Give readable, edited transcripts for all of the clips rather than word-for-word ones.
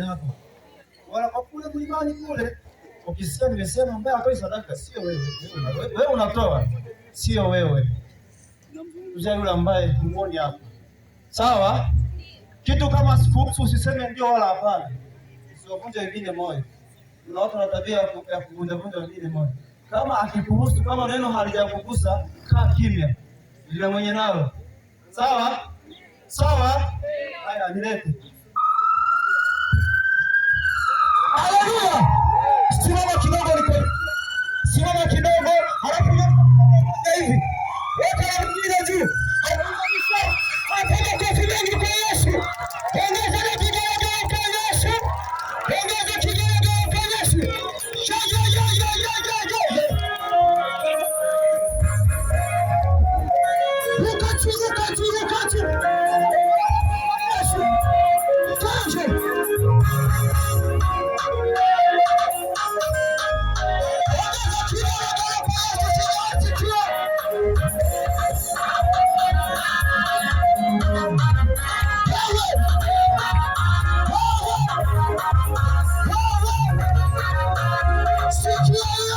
Yako wala kwa kule mlimani kule. Ukisikia nimesema ambaye hatoi sadaka sio wewe, wewe unatoa, sio wewe. Mzee yule ambaye humuoni hapa, sawa? Kitu kama sikuhusu usiseme ndio wala hapana, usiwavunje wengine moyo. Kuna watu wana tabia ya kuvunja vunja wengine moyo. Kama akikuhusu, kama neno halijakugusa, kaa kimya, lila mwenye nalo, sawa sawa. Haya, nilete. Haleluya! Simama kidogo, niko simama kidogo, halafu hivi weka na mwingine juu. Piga kofi mengi kwa Yesu, ongeza na kigelegele kwa Yesu, ongeza kigelegele kwa Yesu. Ya, ya, ya, ya, ya, ya, ya. Ruka juu, ruka juu, ruka juu. Yesu, twende. Ongeza kigelegele kwa Yesu, sikia. Wewe, wewe, wewe. Sikia hiyo.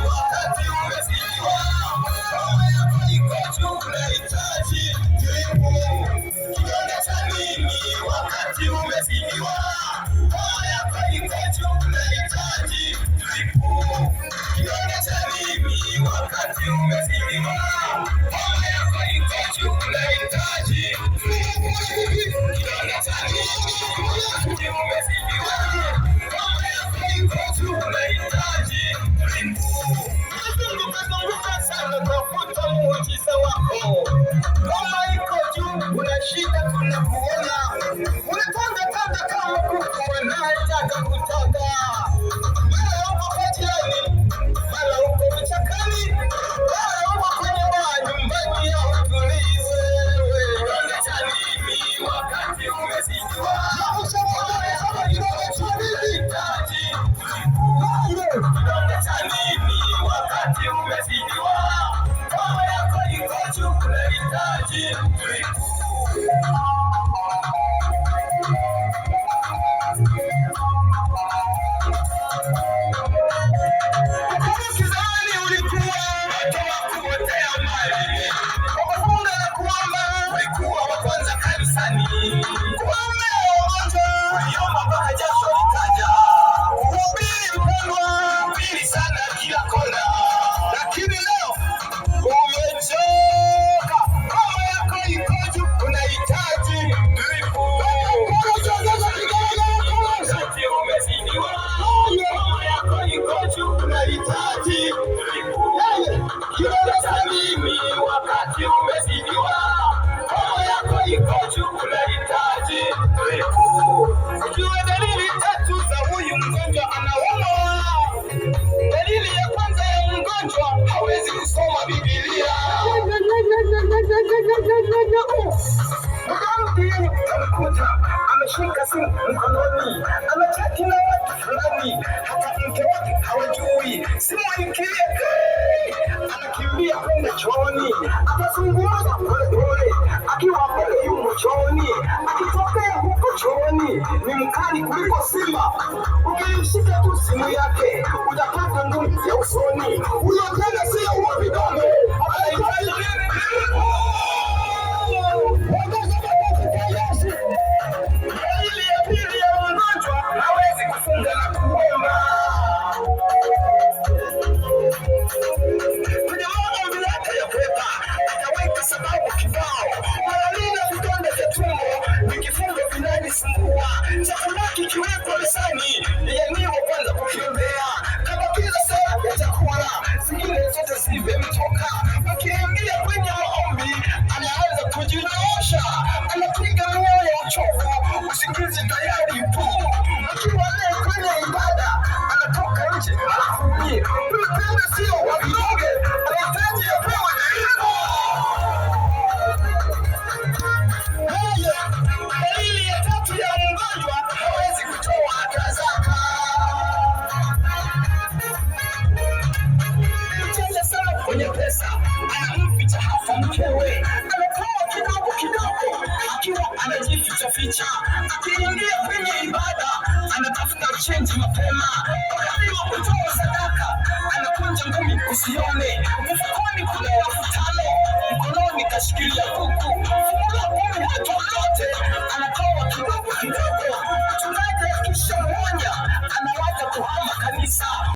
Wakati umezidiwa, roho yako iko juu, unahitaji jibu. Kidonda cha nini wakati umezidiwa? Roho yako iko juu, unahitaji jibu. Kidonda cha nini wakati umezidiwa? Roho yako iko juu, unahitaji jibu. Kidonda cha nini wakati umezidiwa? Roho yako iko juu, unahitaji jibu. Zunguka zunguka sana, tafuta muujiza wako. Kama iko juu, una shida tunakuona. Unatanga tanga kama kuku anayetaka kutaga. Mara uko kwa jirani, mara uko vichakani, mara uko kwenye baa, nyumbani ya utulivu wewe. Kidonda cha nini wakati umezidiwa? Unahitaji kidonda cha nini wakati umezidiwa? Roho yako iko juu, unahitaji dripu. Ukizani ulikuwa moto wa kuotea mbali, kwa kufunga na kuomba ulikuwa wa kwanza kanisani, kuombea wagonjwa uliomba mpaka jasho likaja, kuhubiri mpendwa, kuhubiri sana kila kona, lakini leo umechoka, roho yako iko juu, unahitaji dripu. Wakati umezidiwa, roho yako iko juu, unahitaji dripu. Kidonda cha nini wakati umezidiwa? Roho yako iko juu, unahitaji dripu. Ujue dalili tatu za huyu mgonjwa anaumwa. Dalili ya kwanza ya mgonjwa hawezi kusoma Biblia. Mgambi utamkuta ameshika simu mkononi, anachati na watu fulani, hata mke wake hawajui. Simu ikilia kii, anakimbia kwenda chooni, atazungumza polepole akiwa pale yumo chooni, akitokea huko chooni ni mkali kuliko simba. Ukiishika tu simu yake utapata ngumi ya usoni. Huyo tena sio wa vidonge, anahitaji Ongeza makofi kwa Yesu. Dalili ya pili ya mgonjwa hawezi kufunga na kuomba. Kwenye maombi yake ya kuepa ataweka sababu kibao, mara nina vidonda vya tumbo, nikifunga vinanisumbua, chakula kikiwekwa lisani yaniwa kwanza kukiombea, kabakiza sala ya chakula, zingine zote anajificha. Akiingia kwenye ibada anatafuta chenji mapema. Wakati wa kutoa sadaka anakunja ngumi usione. Mfukoni kuna 5,000, mkononi kashikilia kuku. Fungu la kumi hata lote anatoa kidogo kidogo.